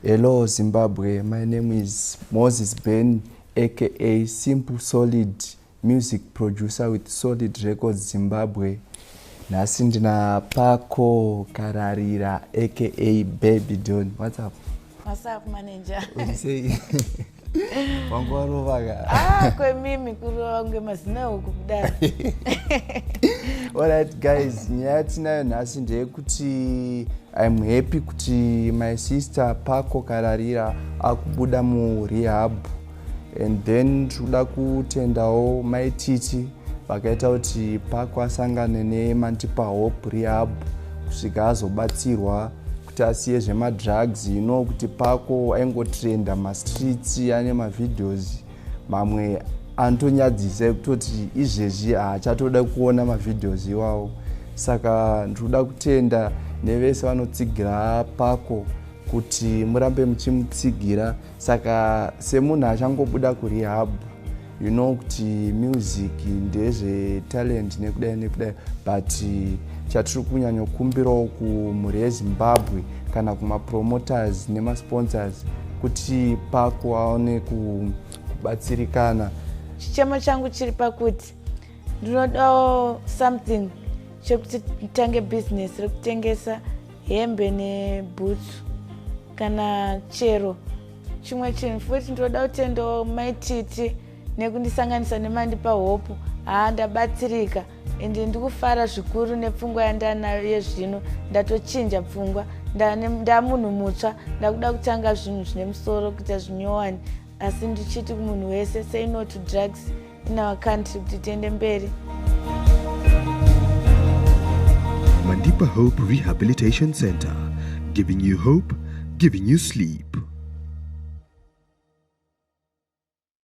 Hello Zimbabwe, my name is Moses Ben, aka Simple Solid music producer with Solid Records Zimbabwe. Nasi ndina Pako Kararira, aka Babydon. What's up? What's up, manager? What do you say? Kwe mimi kuronge masina ukubudala. Alright guys, nyati nayo nasi ndeyekuti I'm happy kuti my sister Pako Kararira akubuda mu rehab, and then tuda kutendawo my titi vakaita kuti Pako asangane neMantipa Hope rehab kusvika azobatsirwa kuti asiye zvemadrugs. You know kuti Pako aingotrenda mastreets ane mavideos mamwe antonyadzisa kutoti izvezvi haachatoda kuona mavideos iwawo. Saka ndoda kutenda nevese vanotsigira Pako kuti murambe muchimutsigira. Saka semunhu achangobuda kurehab, you know kuti music ndezve talent nekudai, but chatiri kunyanyokumbirawo kumhuri yeZimbabwe kana kumapromoters nemasponsors kuti Pako aone kubatsirikana. Chichemo changu chiri pakuti ndinodawo something chekuti nditange business rekutengesa hembe neboots kana chero chimwe chinhu. Futi ndinoda kutendawo maititi nekundisanganisa neMantipa Hope. Ndabatsirika ende ndikufara zvikuru nepfungwa yandanayo yezvino. Ndatochinja pfungwa, ndamunhu mutsva, ndakuda kutanga zvinhu zvine musoro kuita zvinyowani. Asi ndichiti kumunhu wese, say no to drugs in our country kuti tiende mberi. Mantipa Hope Rehabilitation Center, giving you hope, giving you sleep.